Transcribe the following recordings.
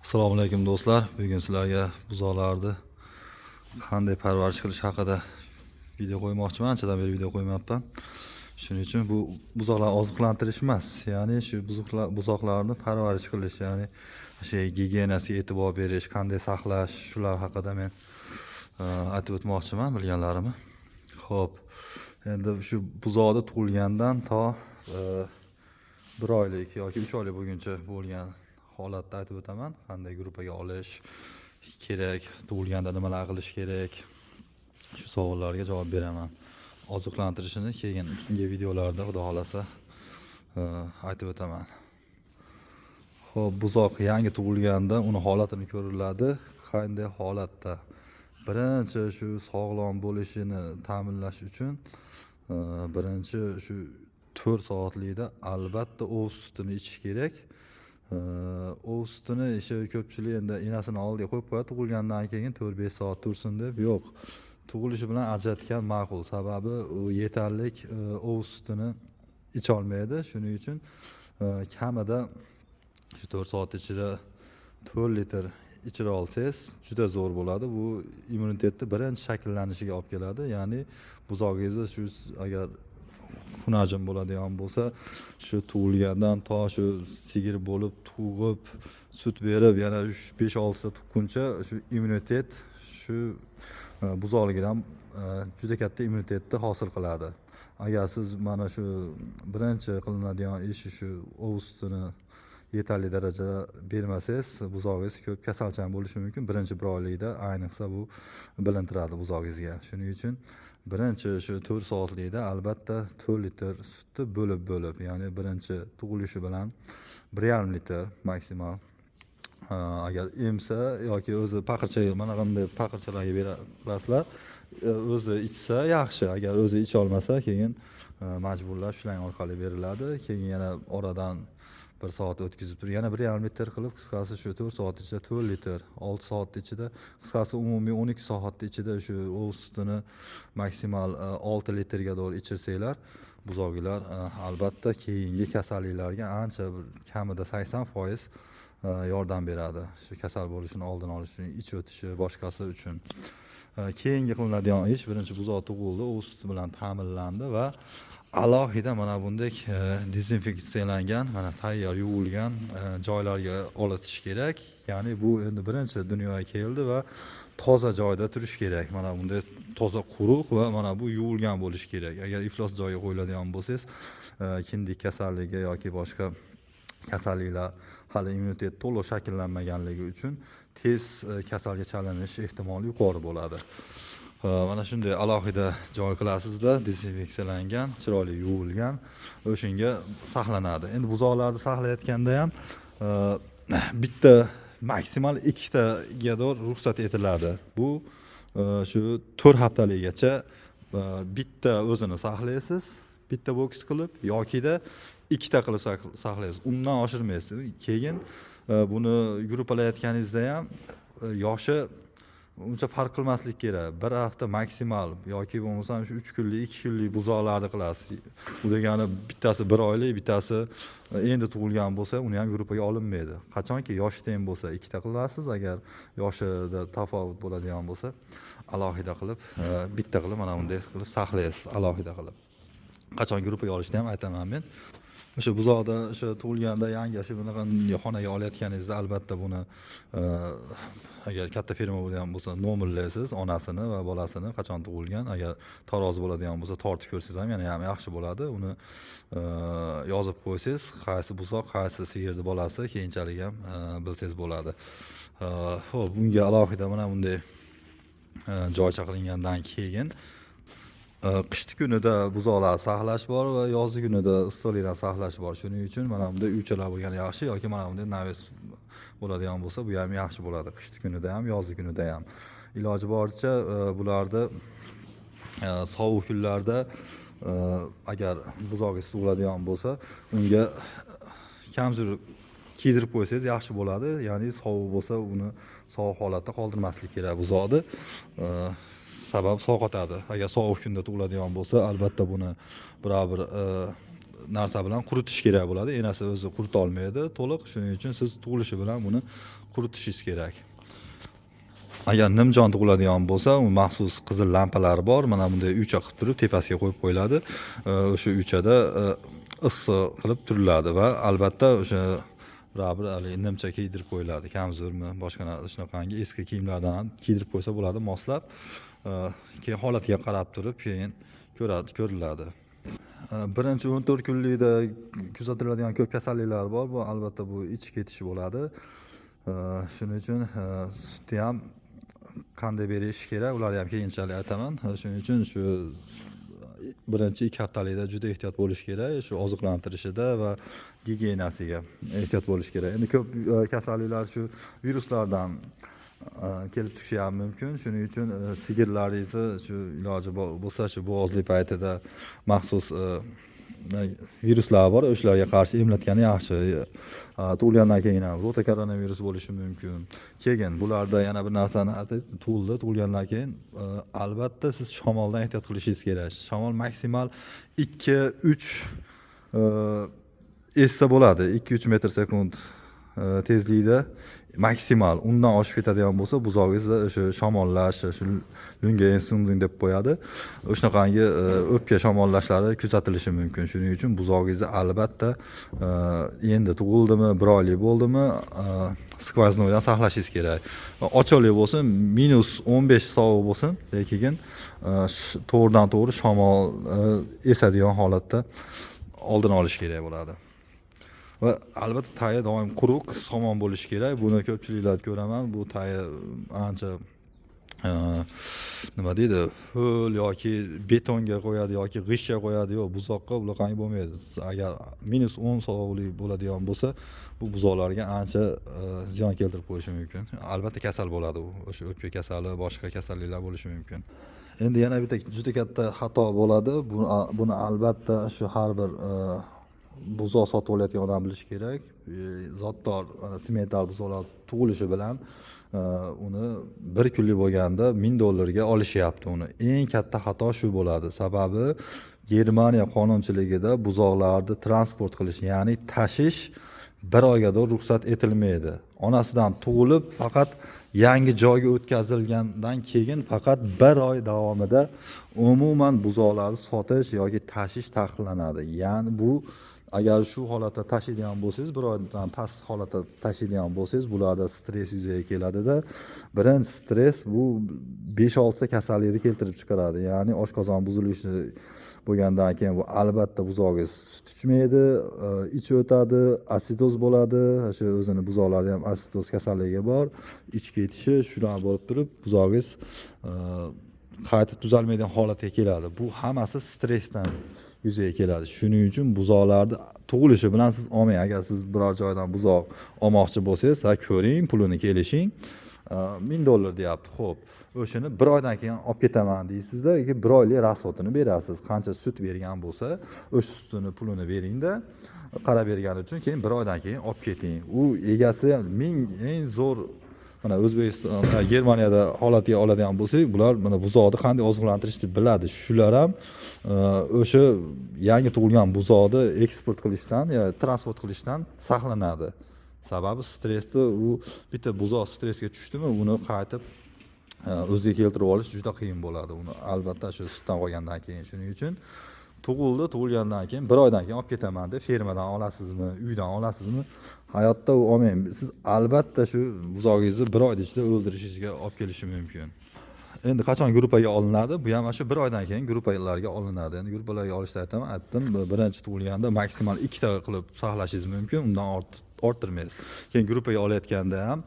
Assalomu alaykum, do'stlar. Bugun sizlarga buzoqlarni qanday parvarish qilish haqida video qo'ymoqchiman. Anchadan beri video qo'ymabman. Shuning uchun bu buzoqlarni oziqlantirish emas, ya'ni shu buzoqlarni parvarish qilish, ya'ni o'sha gigiyenasiga e'tibor berish, qanday saqlash, shular haqida men aytib o'tmoqchiman bilganlarimni. Xo'p, endi shu buzoqni tug'ilgandan to 1 oylik yoki 3 oylik bo'lguncha bo'lgan holatda aytib o'taman, qanday gruppaga olish kerak, tug'ilganda nimalar qilish kerak, shu savollarga javob beraman. Oziqlantirishini keyingi videolarda, xudo xohlasa, aytib o'taman. Xo'p, buzoq yangi tug'ilganda uni holatini ko'riladi, qanday holatda. Birinchi shu sog'lom bo'lishini ta'minlash uchun birinchi shu 4 soatlikda albatta ov sutini ichish kerak. Ov sutini o'sha ko'pchilik endi enasini oldiga qo'yib qo'yadi tug'ilgandan keyin, 4-5 soat tursin deb. Yo'q, tug'ilishi bilan ajratgan ma'qul, sababi u yetarlik ov sutini icholmaydi. Shuning uchun kamida shu 4 soat ichida 4 litr ichira olsangiz, juda zo'r bo'ladi. Bu immunitetni birinchi shakllanishiga olib keladi, ya'ni buzog'ingizni shu agar xunajin bo'ladigan bo'lsa, shu tug'ilgandan to shu sigir bo'lib tug'ib, sut berib, yana 5-6 ta tuqquncha shu immunitet shu buzoqligidan juda katta immunitetni hosil qiladi. Agar siz mana shu birinchi qilinadigan ish shu ov sutini yetarli darajada bermasangiz, buzog'ingiz ko'p kasalchan bo'lishi mumkin. Birinchi bir oylikda ayniqsa bu bilintiradi buzog'ingizga. Shuning uchun birinchi shu 4 soatlikda albatta 4 litr sutni bo'lib bo'lib, ya'ni birinchi tug'ilishi bilan 1,5 litr maksimal. Agar emsa yoki o'zi paqircha, mana bunday paqirchalarga bera qilasizlar, o'zi ichsa yaxshi. Agar o'zi icholmasa, keyin majburlab shlang orqali beriladi. Keyin yana oradan bir soat o'tkazib turib, yana 1,5 litr qilib, qisqasi, shu 4 soat ichida 4 litr, 6 soat ichida, qisqasi, umumiy 12 soatni ichida shu ov sutini maksimal 6 litrga to'g'ri ichirsanglar, buzoqlar albatta keyingi kasalliklarga ancha bir kamida 80% yordam beradi, shu kasal bo'lishini oldini olish uchun, ich o'tishi, boshqasi uchun. Keyingi qilinadigan ish: birinchi buzoq tug'ildi, ov suti bilan ta'minlandi va alohida mana bunday dezinfeksiyalangan, mana tayyor yuvilgan joylarga olitish kerak. Ya'ni bu endi birinchi dunyoga keldi va toza joyda turishi kerak. Mana bunday toza, quruq va mana bu yuvilgan bo'lishi kerak. Agar iflos joyga qo'yiladigan bo'lsangiz, kindik kasalligi yoki boshqa kasalliklar, hali immunitet to'liq shakllanmaganligi uchun tez kasalga chalinish ehtimoli yuqori bo'ladi. Mana shunday alohida joy qilasizda, dezinfeksiyalangan, chiroyli yuvilgan, o'shanga saqlanadi. Endi buzoqlarni saqlayotganda ham bitta, maksimal ikkitaga ruxsat etiladi. Bu shu 4 haftaligacha bitta o'zini saqlaysiz, bitta boks qilib yokida ikkita qilib saqlaysiz, undan oshirmaysiz. Keyin buni gruppalayotganingizda ham yoshi uncha farq qilmaslik kerak, bir hafta maksimal yoki bo'lmasam shu 3 kunlik, 2 kunlik buzoqlarni qilasiz. U degani bittasi 1 oylik, bittasi endi tug'ilgan bo'lsa, uni ham gruppaga olinmaydi. Qachonki yoshi teng bo'lsa, ikkita qilasiz. Agar yoshida tafovut bo'ladigan bo'lsa, alohida qilib, bitta qilib, mana bunday qilib saqlaysiz alohida qilib. Qachon gruppaga olishni ham aytaman men. O'sha buzoqda o'sha tug'ilganda yangi shu bunaqa xonaga olayotganingizda, albatta buni agar katta ferma bo'ladigan bo'lsa, nomerlaysiz onasini va bolasini, qachon tug'ilgan. Agar tarozi bo'ladigan bo'lsa, tortib ko'rsangiz ham yana ham yaxshi bo'ladi. Uni yozib qo'ysangiz, qaysi buzoq qaysi sigirni bolasi, keyinchalik ham bilsangiz bo'ladi. Ho'p, bunga alohida mana bunday joycha qilingandan keyin qishni kunida buzoqlar saqlash bor va yozgi kunida issiqlikdan saqlash bor. Shuning uchun mana bunday uychalar bo'lgani yaxshi yoki mana bunday навес bo'ladigan bo'lsa, bu ham yaxshi bo'ladi, qishni kunida ham, yozgi kunida ham. Iloji boricha bularni sovuq kunlarda agar buzog'ingiz tug'iladigan bo'lsa, unga kamzur kiydirib qo'ysangiz yaxshi bo'ladi. Ya'ni sovuq bo'lsa, uni sovuq holatda qoldirmaslik kerak buzoqni, sabab sovqotadi. Agar sovuq kunda tug'iladigan bo'lsa, albatta buni biror bir narsa bilan quritish kerak bo'ladi. Enasi o'zi qurita olmaydi to'liq, shuning uchun siz tug'ilishi bilan buni quritishingiz kerak. Agar nimjon tug'iladigan bo'lsa, u maxsus qizil lampalari bor, mana bunday uycha qilib turib tepasiga qo'yib qo'yiladi. O'sha uychada issiq qilib turiladi va albatta o'sha baribir haligi nimcha kiydirib qo'yiladi, kamzurmi boshqa shunaqangi eski kiyimlardan ham kiydirib qo'ysa bo'ladi, moslab. Keyin holatiga qarab turib keyin ko'riladi. Birinchi 14 kunlikda kuzatiladigan ko'p kasalliklar bor. Bu albatta bu ich ketishi bo'ladi. Shuning uchun sutni ham qanday berish kerak, ularni ham keyinchalik aytaman. Shuning uchun shu birinchi 2 haftalikda juda ehtiyot bo'lish kerak, shu oziqlantirishida va gigiyenasiga ehtiyot bo'lish kerak. Endi ko'p kasalliklar shu viruslardan kelib chiqishi ham mumkin. Shuning uchun sigirlaringizni shu iloji bo'lsa shu bo'g'ozlik paytida maxsus viruslar bor, o'shalarga qarshi emlatgani yaxshi. Tug'ilgandan keyin ham rota koronavirus bo'lishi mumkin. Keyin bularda yana bir narsani aytay, tug'ilgandan keyin albatta siz shamoldan ehtiyot qilishingiz kerak. Shamol maksimal 2-3 essa bo'ladi, 2-3 metr sekund tezlikda maksimal. Undan oshib ketadigan bo'lsa, buzog'ingiz o'sha shamollash, shu Lungenentzündung deb qo'yadi. O'shanaqangi o'pka shamollashlari kuzatilishi mumkin. Shuning uchun buzog'ingizni albatta endi tug'ildimi, 1 oylik bo'ldimi, сквозной dan saqlashingiz kerak. Ochiqlik bo'lsin, -15 sovuq bo'lsin, lekin to'g'ridan to'g'ri shamol esadigan holatda oldini olish kerak bo'ladi. Va albatta tayi doim quruq, somon bo'lishi kerak. Buni ko'pchiliklarda ko'raman. Bu tayi ancha nima deydi, ho'l yoki betonga qo'yadi yoki g'ishtga qo'yadi. Yo'q, buzoqqa bunaqangi bo'lmaydi. Agar -10 sovuqlik bo'ladigan bo'lsa, bu buzoqlarga ancha ziyon keltirib qo'yishi mumkin. Albatta kasal bo'ladi u. O'sha o'pka kasali, boshqa kasalliklar bo'lishi mumkin. Endi yana bitta juda katta xato bo'ladi. Buni albatta shu har bir buzoq sotib olayotgan odam bilishi kerak. Zotdor simental buzoqlar tug'ilishi bilan uni 1 kunlik bo'lganda $1000 ga olishyapti uni. Eng katta xato shu bo'ladi. Sababi Germaniya qonunchiligida buzoqlarni transport qilish, ya'ni tashish 1 oyga ruxsat etilmaydi. Onasidan tug'ilib faqat yangi joyga o'tkazilgandan keyin faqat 1 oy davomida umuman buzoqlarni sotish yoki tashish taqiqlanadi. Ya'ni bu agar shu holatda tashiydigan bo'lsangiz, 1 oydan past holatda tashiydigan bo'lsangiz, bularda stress yuzaga keladida. Birinchi stress bu 5-6 ta kasallikni keltirib chiqaradi. Ya'ni oshqozon buzilishi bo'lgandan keyin bu albatta buzog'ingiz sut ichmaydi, ichi o'tadi, asidoz bo'ladi. O'sha o'zini buzoqlarda ham asidoz kasalligi bor. Ich ketishi shular bo'lib turib, buzog'ingiz qayta tuzalmaydigan holatga keladi. Bu hammasi stressdan yuzaga keladi. Shuning uchun buzoqlarni tug'ilishi bilan siz olmang. Agar siz biror joydan buzoq olmoqchi bo'lsangiz, ha ko'ring, pulini kelishing. $1000 deyapti. Xo'p, o'shani 1 oydan keyin olib ketaman deysizda, keyin 1 oylik rasxodini berasiz. Qancha sut bergan bo'lsa, o'sha sutini pulini beringda, qarab bergani uchun keyin 1 oydan keyin olib keting. U egasi ming eng zo'r mana O'zbekiston, Germaniyada holatiga oladigan bo'lsak, bular mana buzoqni qanday oziqlantirishni biladi. Shular ham o'sha yangi tug'ilgan buzoqni eksport qilishdan yo transport qilishdan saqlanadi. Sababi stressni u bitta buzoq stressga tushdimi, uni qaytib o'ziga keltirib olish juda qiyin bo'ladi. Uni albatta shu sutdan qolgandan keyin. Shuning uchun tug'ilgandan keyin 1 oydan keyin olib ketaman deb fermadan olasizmi, uydan olasizmi, hayotda u olmang. Siz albatta shu buzog'ingizni 1 oy ichida o'ldirishingizga olib kelishi mumkin. Endi qachon gruppaga olinadi? Bu ham mana shu 1 oydan keyin gruppalarga olinadi. Endi gruppalarga olishda aytaman, aytdim, birinchi tug'ilganda maksimal 2 ta qilib saqlashingiz mumkin, undan orttirmaysiz. Keyin gruppaga olayotganda ham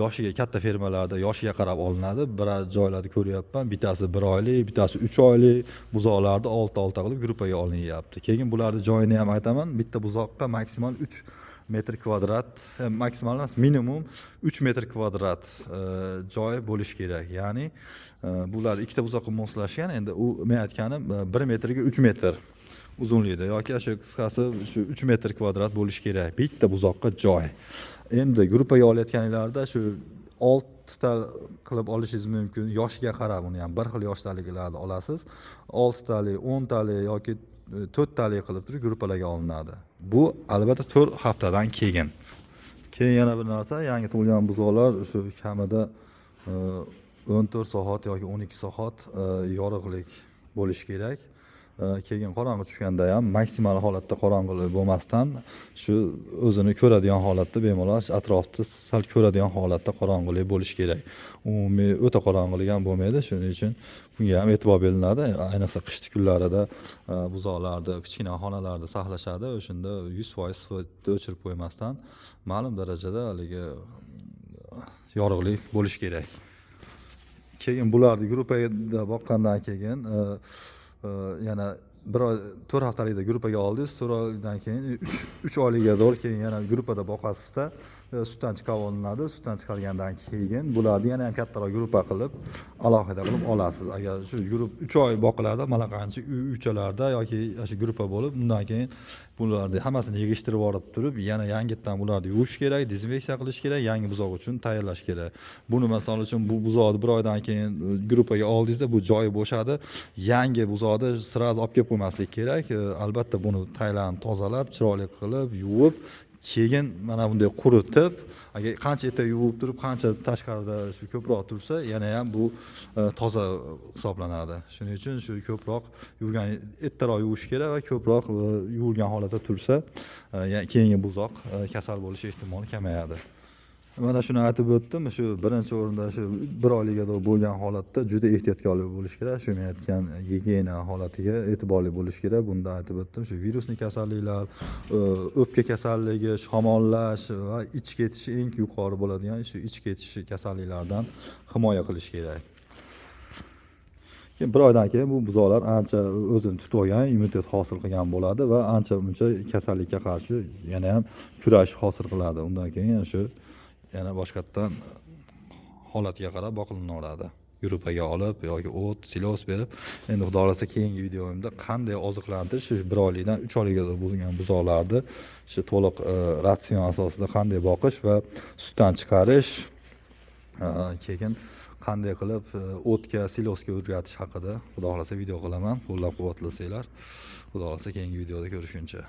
yoshiga, katta fermalarda yoshiga qarab olinadi. Biror joylarda ko'ryapman, bittasi 1 oylik, bittasi 3 oylik buzoqlarni 6-6 qilib gruppaga olinyapti. Keyin bularni joyini ham aytaman, bitta buzoqqa maksimal 3 metr kvadrat, maksimal emas, minimum 3 metr kvadrat joy bo'lishi kerak. Ya'ni bular ikkita buzoqqa moslashgan. Endi u men aytganim 1 metrga 3 metr uzunlikda yoki shu qisqasi shu 3 metr kvadrat bo'lishi kerak bitta buzoqqa joy. Endi gruppaga olayotganinglarda shu 6 ta qilib olishingiz mumkin, yoshiga qarab uni ham bir xil yoshdagilarni olasiz. 6 talik, 10 talik yoki to'rttalik qilib turib gruppalarga olinadi. Bu albatta 4 haftadan keyin. Keyin yana bir narsa, yangi tug'ilgan buzoqlar shu kamida 14 soat yoki 12 soat yorug'lik bo'lishi kerak. Keyin qorong'i tushganda ham maksimal holatda qorong'ilik bo'lmasdan, shu o'zini ko'radigan holatda, bemalol atrofni sal ko'radigan holatda qorong'ilik bo'lishi kerak. Umumiy o'ta qorong'ilik ham bo'lmaydi, shuning uchun bunga ham e'tibor beriladi. Ayniqsa qishki kunlarida buzoqlarni kichkina xonalarda saqlashadi, o'shanda 100% svetni o'chirib qo'ymasdan ma'lum darajada haligi yorug'lik bo'lishi kerak. Keyin bularni gruppada boqqandan keyin yana bir oy, 4 haftalikda gruppaga oldingiz, 4 oydan keyin 3 oylikka to'g'ri keyin yana gruppada boqasizda, sutdan chiqarib olinadi. Sutdan chiqargandan keyin bularni yana ham kattaroq gruppa qilib, alohida qilib olasiz. Agar shu guruh 3 oy boqiladi, malaqanchi uychalarda yoki shu gruppa bo'lib, undan keyin bularni hammasini yig'ishtirib olib turib, yana yangitdan bularni yuvish kerak, dezinfeksiya qilish kerak, yangi buzoq uchun tayyorlash kerak. Buni misol uchun bu buzoqni bir oydan keyin gruppaga oldingizda, bu joyi bo'shadi. Yangi buzoqni сразу olib kelib qo'ymaslik kerak. Albatta buni tayyorlanib, tozalab, chiroyli qilib, yuvib, keyin mana bunday quritib, agar qancha erta yuvib turib, qancha tashqarida shu ko'proq tursa, yana ham bu toza hisoblanadi. Shuning uchun shu ko'proq yuvgan, ertaroq yuvish kerak va ko'proq yuvilgan holatda tursa, keyingi buzoq kasal bo'lish ehtimoli kamayadi. Mana shuni aytib o'tdim. Shu birinchi o'rinda shu bir oylikka bo'lgan holatda juda ehtiyotkorlik bo'lish kerak. Shu men aytgan gigiyena holatiga e'tiborli bo'lish kerak. Bunda aytib o'tdim, shu virusli kasalliklar, o'pka kasalligi, shamollash va ich ketishi eng yuqori bo'ladigan shu ich ketishi kasalliklardan himoya qilish kerak. Keyin bir oydan keyin bu buzoqlar ancha o'zini tutib olgan, immunitet hosil qilgan bo'ladi va ancha muncha kasallikka qarshi yana ham kurash hosil qiladi. Undan keyin shu yana boshqatdan holatiga qarab boqilinaveradi. Gruppaga olib yoki o't, silos berib, endi Xudo xohlasa keyingi videomda qanday oziqlantirish shu bir oylikdan 3 oylikka bo'lgan buzoqlarni shu to'liq ratsion asosida qanday boqish va sutdan chiqarish, keyin qanday qilib o'tga, silosga o'rgatish haqida Xudo xohlasa video qilaman. Qo'llab-quvvatlasanglar. Xudo xohlasa keyingi videoda ko'rishguncha.